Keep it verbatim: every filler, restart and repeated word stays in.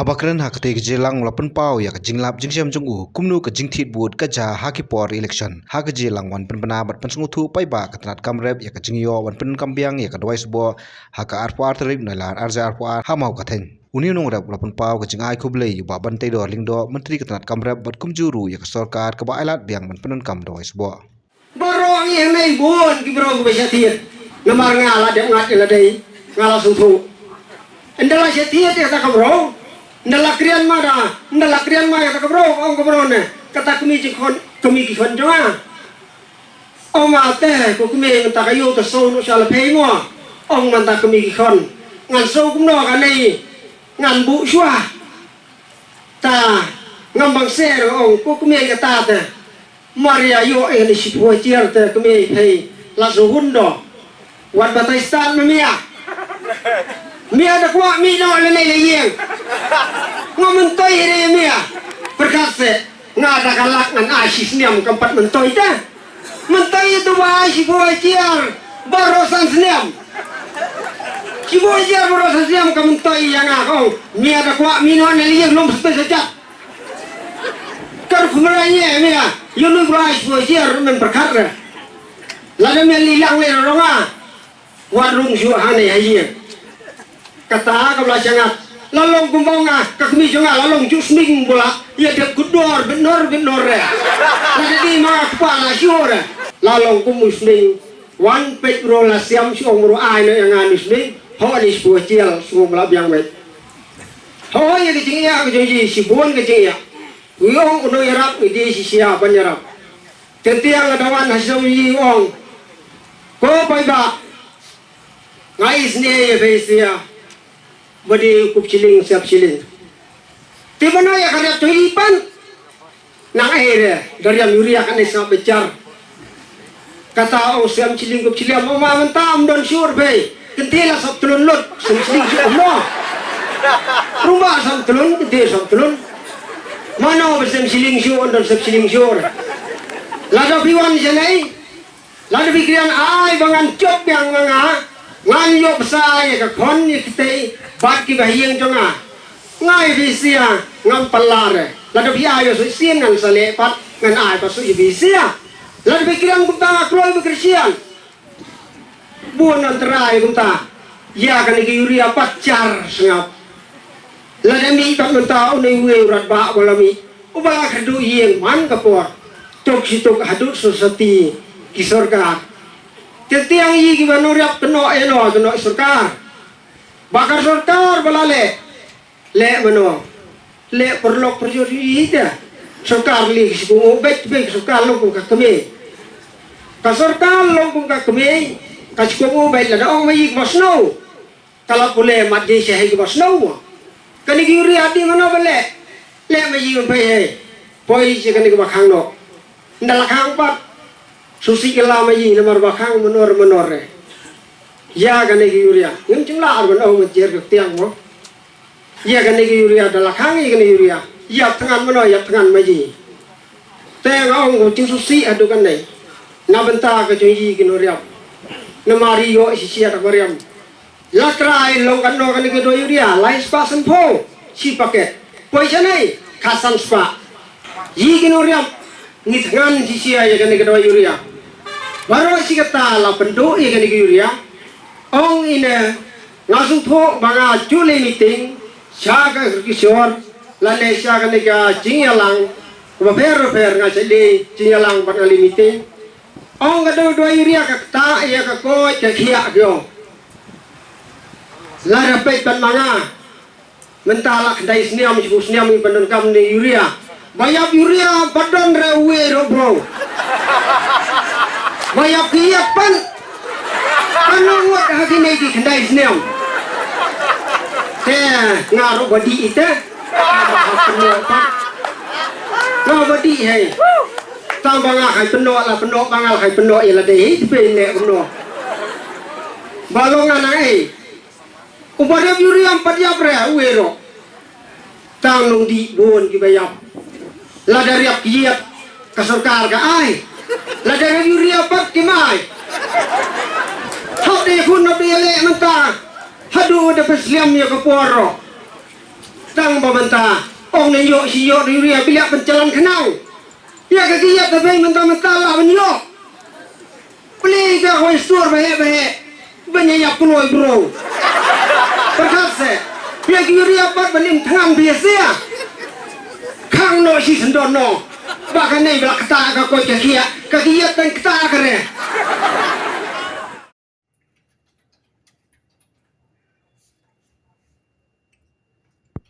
Ba kren ha katei ka jingïalang u la pynpaw ïa ka jinglap jingshem jong u kumno ka jingthied vote ka jia ha ki por election. Ha ka jingïalang u wan pynbna bad pynsngewthuh paidbah ka tnat kam rep ïa ka jingïoh ban pyndonkam biang ïa ka dawai sboh ha ka arphew ar tarik Nailar arhajar arphew ar ha Mawkatheiñ. Une u nongrep u la pynpaw ka jingai khublei ïa u Bah Banteidor Lyngdoh, Myntri ka tnat kam rep bad kumjuh ruh ïa ka sorkar kaba ailad biang ban pyndonkam dawai sboh. Baroh ngi hangne bun ki briew kiba shah thied. Namar nga la dep ngat ïa lade, nga la sngewthuh. Ynda la shah thied ïa kata ka briew, ynda la kren ma da, ynda la kren ma ïa kata ka briew, ong ka briew ne, kata kmie jingkhon, kmie ki khon jong nga. Ong ma te, ko kmie mynta ka ïew ka sngewthuh sha la pei mo. Ong mynta kmie ki khon. Ngan sngew kumno kane, ngan buh shuwa. Ta ngam bang ser ong ko kmie kata te. Maria ïoh eh ni shiphew hajar te kmie phei la suhun do. Wat batai stad ma mia. Mia da kwah mih noh lane la ïeng. Ngam myntoi re mia. Pyrkhat se nga da ka lak ngan ai shi snem kam pat myntoi te. Mynta ïa tu ba ai shiphew hajar baroh san snem. Shiphew hajar baroh san snem ka mynta ïa nga ka ong. Mia da kwah mih noh ne lei lum spe sa jat. Kar kumra ïa mia. Ïa nu ba ai shiphew hajar men pyrkhat re. Lada mia lei lang lei rong nga. Wat rung shuh hangne ha ïing. Kata ka ba la shangat. La long kumba nga, ka kmie jong nga, la long ju sning bula. Ïa dep kudor, bit nor, bit nor re. La dei ma kpa la shuh re. La long kum u sning. Wan peit bro la siam shu ong bro ai no ïa nga nu sning. Ho ni shu chial, shu bula biang wei. Ho ïa ki jingïa, ki jingïa, shibun ki jingïa. Wi ong u no ïarap, ngi dei shi sia ban ïarap. Te tiang nga dawan ha shu ïa ong. Ko paidbah. Nga isne ïa phi sia. Ba dei kup shilling siap shilling. Te ba na ïa ka riap tu i pan. Nang ai re, da riam yuria kan isap bichar. Kata ong siam shilling kup shilling, ong ma mynta ym don shuh phi. Kynti la sap tlun lut, siam shilling shuh mo. Rumba sap tlun, kynti sap tlun. Mano ba siam shilling shuh, ym don siam shilling shuh. Lada phi wan shanai, lada phi kren ai ba ngan jop biang ma nga, ngan ïoh bsa ïa ka khon ïa kitei bad kiba ha ïing jong nga. Nga ïa phi sia ngam pala re. Lada phi ai ïa shu sien ngan sa leh pat ngan ai pat shu ïa phi sia. Lada phi kren kumta nga kloi ba Khristan. Bun antarai kumta. Ïa kane ka yuria pat jar sngap. Lada mih pat mynta une uwei u rangbah ba la mih. Uba la kyrduh ïing man ka por. Tuk shi tuk haduh sosati ki sorkar. Te tiang ïa kiba nongriap kynnoh ïa no kynnoh sorkar. Ba ka sorkar ba la leh. Leh mano. Leh pyrlok pyrjot ïa ita. Sorkar leh ki shu kohnguh beit beit sorkar long kum ka kmie. Ka sorkar long kum ka kmie. Ka shu kohnguh beit lada ong ma ïa kiba snow. Ka la pule mat dei sha hei kiba snow mo. Kane ki yuria dei mano ba leh. Leh ma ïa kiba hei. Poi sha kane kiba khang noh. Nda la khang pat. Shu sih ka la ma ïa namar ba khang menor menor re. Ïa kane ki yuria. Ngim jinglah ar ban ong ma jer ka tiang mo. Ïa kane ki yuria da la khang ïa kane yuria. Ïap thngan mano ïap thngan ma ïa. Te nga ong ko jingsngewsih haduh kane. Na bynta ka jong ïa ki nongriap. Namar ïoh shisha da ba riam. La trai long kano kane ka dawai yuria. Lai spah sanphew. Shi paket. Poi shanai. Khatsan spah. Ïa ki nongriap. Ngi thngan shisha ïa kane ka dawai yuria. Baroh shi katta la pynduh ïa kane ka yuria. Ong ine. Nga sngewthuh ba nga ju leit meeting sha ka kishor lane sha kane ka jingïalang kaba pher pher nga sa leit jingïalang bad nga leit meeting. Ong ka dawai yuria ka ktah ïa ka koit ka khiah ki ong. Lada peit bad ma nga mynta la khyndai snem shiphew snem ngi pyndonkam ne yuria. Ba ïap yuria ba don re uwei ruh bro. Ba ïap ki ïap pan. Ano ngut ha kine ki khyndai snem. Te nga ruh ba dih ite. Nga ba dih hei. Tang ba nga khai pynnoh la pynnoh ba nga khai pynnoh ïa lade hei te pynnoh kumno. Ba long nga nang ei. Uba riap yuria ym pat ïap re uwei ruh. Tang nongdih bun kiba ïap. Lada riap ki ïap ka sorkar ka ai. Lada riap yuria pat kim ai. Hap dei khun hap dei leh mynta. Haduh da pynslem ïa ka por ruh. Tang ba mynta ong ne ïoh shi ïoh ri ri, bilak pynjalan khnang. Ïa ka ki ïat ta beng mynta mynta la ban ïoh. Pli ka wei stur ba heh ba heh. Ban ïa ïap kloi bro. Pyrkhat se. Ïa ki ri ïap pat ban im thngan bia sia. Khang no shi sendon no. Ba ka nei ba la kata ka koi ka khia. Ka ki ïat tang kata ka re.